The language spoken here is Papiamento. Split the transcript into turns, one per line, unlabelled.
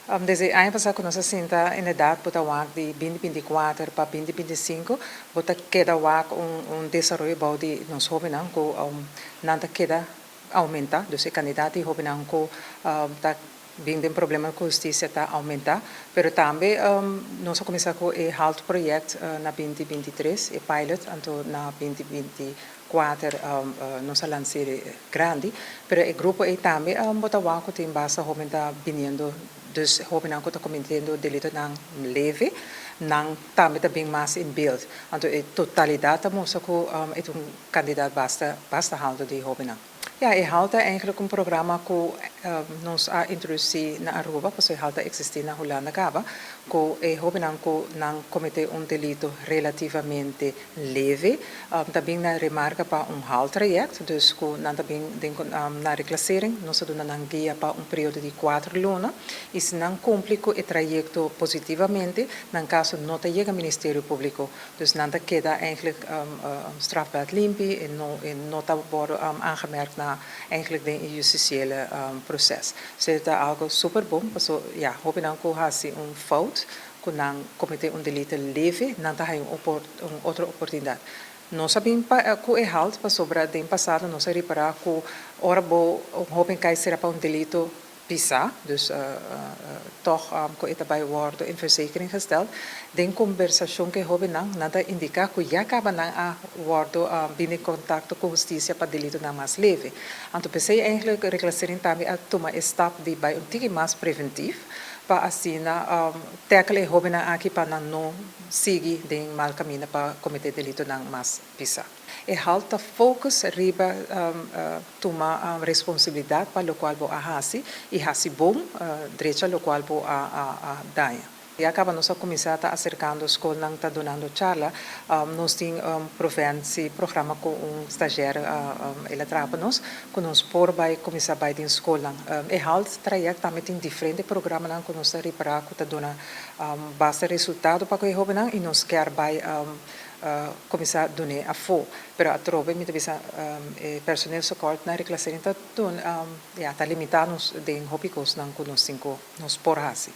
Desde aña pasa cu nos a sinta, inderdaad, bo ta wak di 2024 pa 2025, bo ta keda wak un desaroyo bou di nos hobennan cu nan ta keda aumenta, dus e cantidad di hobennan cu ta bin den problema cu husticia ta aumenta, pero tambe nos a cuminsa cu e HALT project na 2023, e pilot, anto na 2024 nos a lansa grandi, pero e grupo ey tambe bo ta wak cu tin basta hoben ta biniendo, dus hobennan cu ta cometiendo delitonan leve, nan tambe ta bin mas in beeld. Anto e totalidad ta mustra cu e ta un cantidad basta basta halto di hobennan. Ja, e HALT ta eigenlijk un programa cu nos a introduci na Aruba, pasobra e HALT ta existi na Hulanda caba, cu e hobennan cu nan comete un delito relativamente leve, ta bin na remarca pa un HALT traject, dus cu nan ta bin den na reclassering, nos ta duna nan guia pa un periodo di 4 luna, y si nan cumpli cu e trayecto positivamente, nan caso no ta yega Ministerio Publico, dus nan ta keda eigenlijk strafblad limpi y no ta worden aangemerkt na eigenlijk den justitiële proces. Dus e ta algo super bon, paso ja, hobennan cu haci un fout, cu nan comete un delito leve, nan ta haya un otro oportunidad. Nos a bin cu e HALT pasobra den pasado nos a ripara cu ora bo un hoben cay sera pa un delito pisa, dus toch cu e ta bay worden in verzekering gesteld. Den conversacion cu e hobennan, nan ta indica cu ya caba nan a wordo bin in contacto cu husticia pa delitonan mas leve. Anto pesey eigenlijk reclassering tambe a tuma e stap di bay un tiki mas preventief, pa asina tackle e hobennan aki pa nan no sigui den mal camino pa comete delitonan mas pisa. E HALT ta focus riba tuma responsabilidad pa locual bo a hasi y hasi bon, drecha locual bo a daña. Ya caba nos a cuminsa ta acercando scolnan, ta dunando charla. Nos tin un preventie programa cu un stagiair el a traha pa nos, cu nos por bay cuminsa bay den scolnan. E HALT traject tambe tin diferente programanan cu nos ta ripara cu ta duna basta resultado pa e hobennan y nos kier bay cuminsa duna afo. Pero atrobe mi ta bisa e personeelstekort na reclassering ta dun, ja, ta limita nos den hopi cosnan cu nos tin cu nos por hasi.